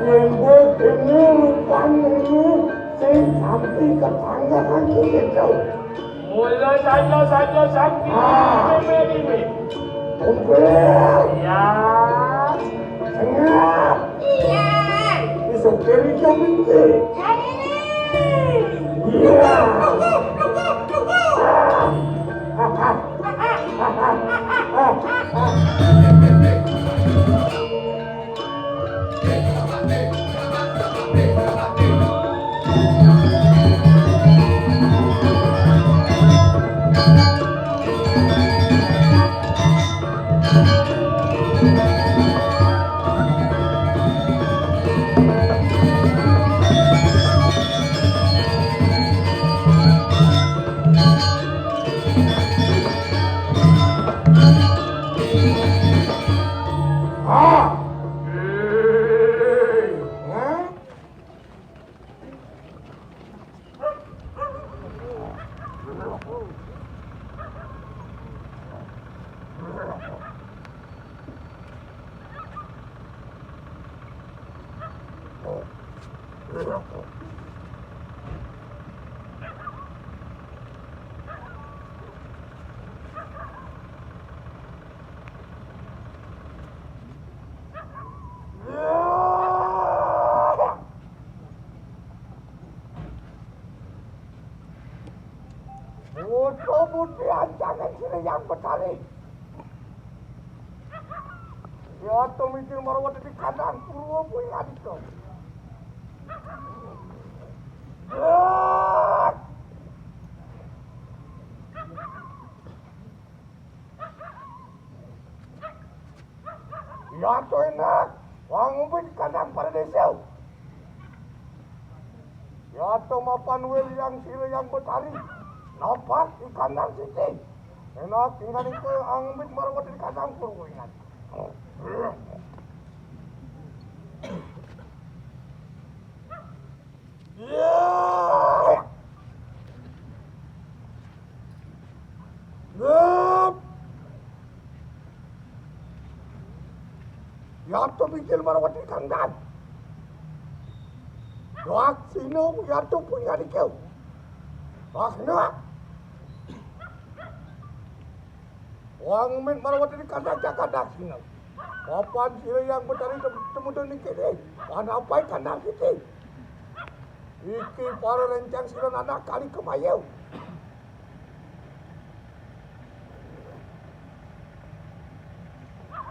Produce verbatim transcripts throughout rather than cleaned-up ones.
Rembug ini rupanya ini sing sampai ketanggahan kita. Mula saja, saja sampai Ah. Rime, rime. Kumpul. Ya. Tengah. Iya. Di sopir itu minta. Iya. Putra putri ancangan sira yang betari. Ya to mikir marwati di kandang purwa punya adikku. Ya to enak, wong umpit kandang pada desa. Ya to mapan wil yang sila yang betari, napak di kandang siti. Enak tinggal itu ang umpit marwati di kandang purwa ingat. Yap. Yap to bigil marwati kandang. Doak sino yap to punya dikeu. Doak sino. Wong mit marwati di kandang jagat asina. Papan sira yang betari tem-, temudun niki deh. Wan apai kandang siti. Iki para rencang sira anak kali kemayu.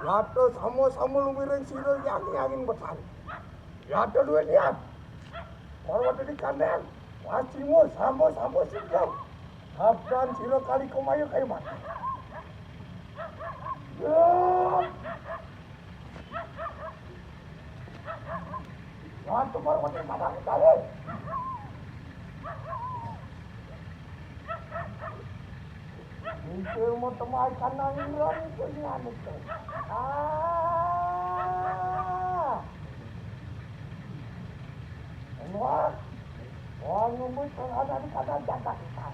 Yata sama-sama lumiring sira yang angin betari. Yata duwe niat. Marwati di kandang. Wasimo sama-sama sira. Sabdan sira kali komayu kayu mati. Ya. Watu marwati matang kali. Mungkin mau temai kanang iran itu ni anu tu. Ah. Wah. Wah, ngumbut kang ada di kandang jaga kita.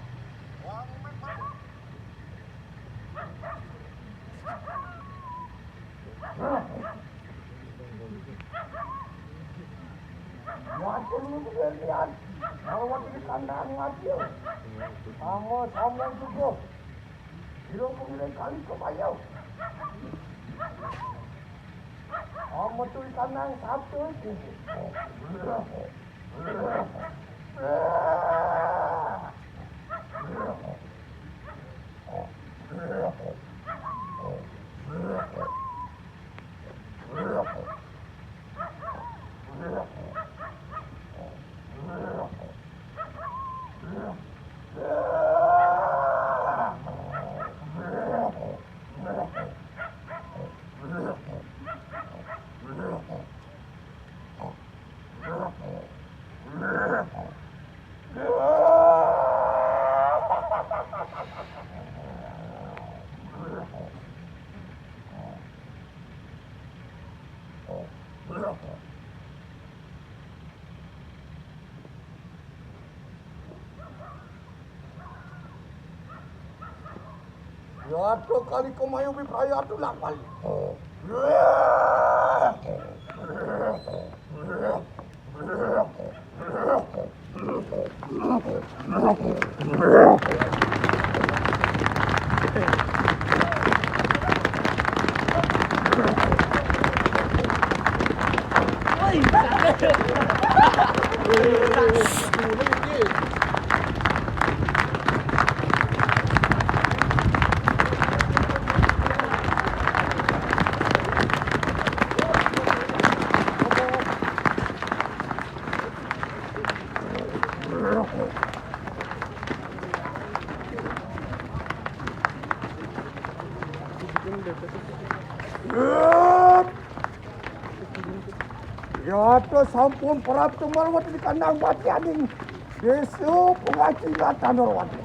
Wajib lu kejadian. Kalau wajib di kandang wajib. Sama-sama juga. Kira pemilih kali kebayau. Sama tu di kandang satu itu. Yaddo kali kemayu biprayaddo lampal. Yaddo sampun prapta malih wonten ing kandhang patianing Desa Pengajingan Tanurwati.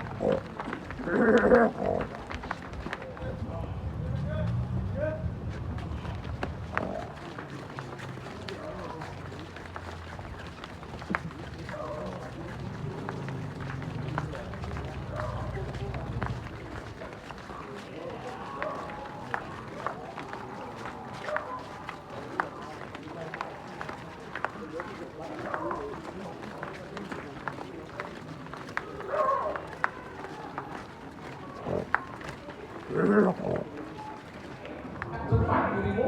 Cepat dirimu.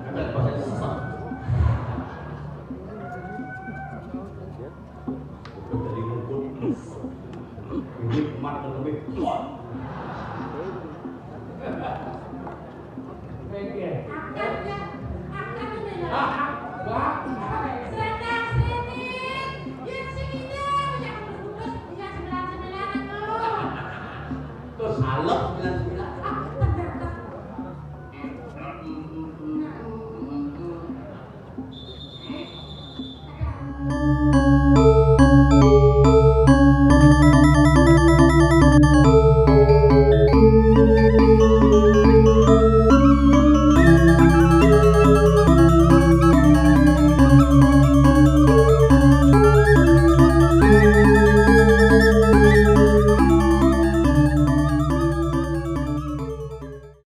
Ada bahasa sesat. Dari mungkut. Ini mat lebih. Akadnya, akadnya. Ah, ah, wah. Sedang sini. Ya, sini deh. Yang bungkus, ya, sembilan-sembilan tuh. Tuh, salep sembilan sembilan.